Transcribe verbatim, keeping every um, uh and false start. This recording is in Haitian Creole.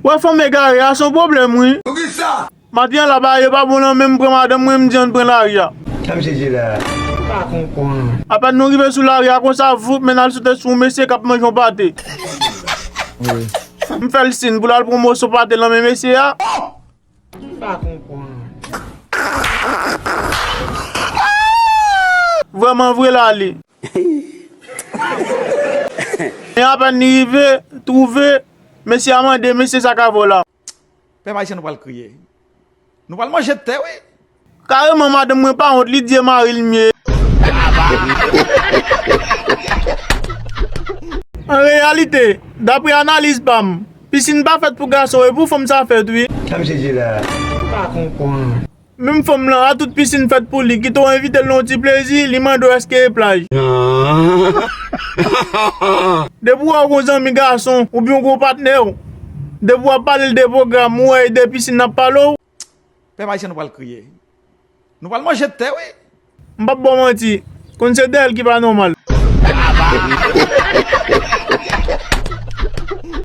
Wè fanm egare a se yon pwoblèm wi. Poukisa? Maten an la bagay yo pa bon nan men m, pran madanm mwen m di ann pran lari a. Sa misye di la? M pa konprann. Apèn nou rive sou lari a konsa voup men n al sote sou yon mesye k ap manje yon pate. M fè l siy pou l al pran yon moso pate nan men mesye a. M pa konprann. Vrèman vre l ale. Men apèn li rive, twouve, mesye a mande, mesye sa k avè w la? Pèp ayisyen nou pral kriye. Nou pral manje tè wi. Kareman madanm mwen pa wont li di e mari l m ye. An reyalite, daprè analiz pa m, pisin pa fèt pou gason e pou fanm sa fèt wi. Sa misye di la? M pa konprann. Menm fanm lan a tout pisin fèt pou li, kite w envite l nan yon ti plezi, li mande w èske e plaj. Depi w wè w gon zanmi gason oubyen w gon patnè w, depi w ap pale l de pwogram ou wè e de pisin n ap pale w. Pèp ayisyen nou pral kriye. Nou pral manje tè wi. M p ap ba w manti, konn se dèyè l ki pa nòmal.